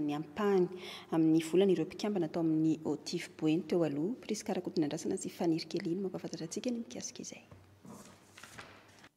Ny ampahany amin'ny volany ireo mpikambana tao amin'ny OTIV Boeny teo aloha. Prisca Rakotonandrasana sy Faniry Kelly no mampahafantatra antsika ny mikasika izay.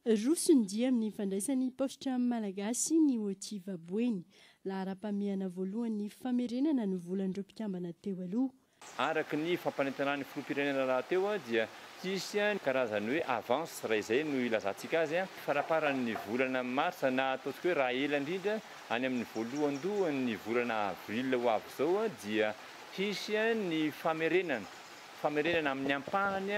Roso ny dia amin'ny fandraisan'ny paositra malagasy ny OTIV Boeny. Laharam-pahamehana voalohany ny famerenana ny volan'ireo mpikambana teo aloha. Araka ny fampanantenan'ny filoham-pirenena rahateo dia hisy ny karazany hoe avance raha izay no ilazantsika azy faramparan'ny volana marsa na ataontsika hoe raha ela indrindra any amin'ny voalohandohan'ny volana avril ho avy izao dia hisy ny famerenana famerenana amin'ny ampahany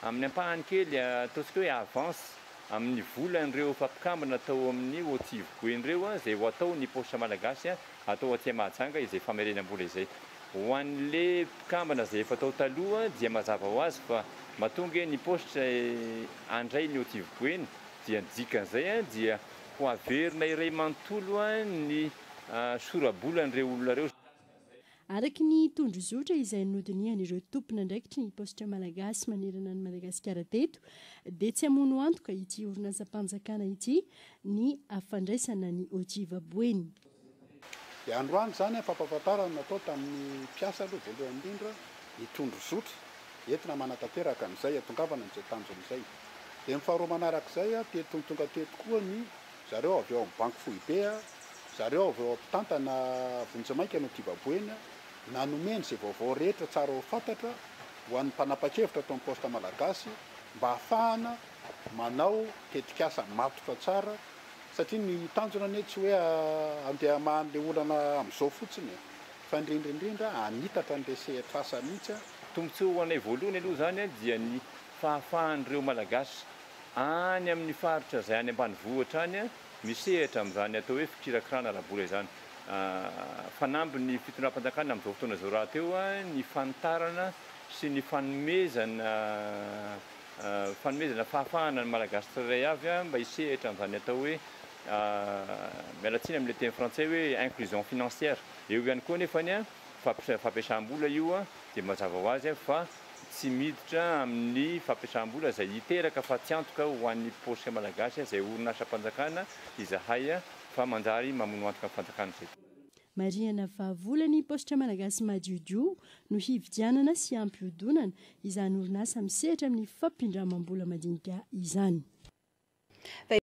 amin'ny ampahany kely ataontsika hoe avance amin'ny volan'ireo mpampikambana tao amin'ny OTIV Boeny ireo izay ho atao ny paositra malagasy atao aty Mahajanga izay famerenam-bola izay. Ho an'le mpikambana izay efa tao taloha dia mazava ho azy fa mahatonga ny paositra handray ny OTIV Boeny dia ny dikan'izay dia ho averina iray manontolo ny sora-bolan'ireo olona ireo. Araka ny tondrozotra izay nodinihan'ireo tompon'andraikitry ny paositra malagasy manerana an'i Madagasikara teto dia tsy hamono antoka ity orinasam-panjakana ity ny fandraisana ny OTIV Boeny. Dia androany izany fampahafantarana natao tamin'ny mpiasa aloha voalohany indrindra ny tondrozotra entina manatanteraka an'izay hatongavana amin'izay tanjona izay. Dia ny faharoa manarak'izay dia tonga teto koa ny zareo avy ao amin'ny banky foibe, zareo avy ao mpitantana vonjimaika no OTIV Boeny nanomeny izay vaovao rehetra tsara ho fantatra ho an'ny mpanapa-kevitra atao amin'ny poste malagasy mba hahafahana manao tetikasa matotra tsara satria ny tanjona anie tsy hoe andeha hamaha an'ilay olana amin'izao fotsiny e, fa indrindra indrindra hanitatra an'ilay sehatr'asa mihitsy. Tombontsoa ho anay voalohany aloha izany dia ny fahafahan'ireo Malagasy any amin'ny faritra izay any ambanivohitra any misehatra amin'izany atao hoe fikirakirana ara-bola izany. Fanamby ny fitondram-panjakana amin'izao fotoana izao rahateo ny fanitarana sy ny fanomezana fanomezana fahafahana ny Malagasy tsirairay avy mba hisehatra amin'izany atao hoe miala tsiny amin'ilay teny frantsay hoe inclusion financière. Eo ihany koa nefa ny fampiasam-bola io dia mazava ho azy fa tsy miditra amin'ny fampiasam-bola izay hiteraka fatiantoka ho an'ny paositra malagasy izay orinasam-panjakana izahay fa manjary mamono antoka ny fanjakana izay. Marihana fa volan'ny paositra malagasy madiodio no hividianana sy hampiodonana izany orinasa misehatra amin'ny fampindramam-bola madinika izany.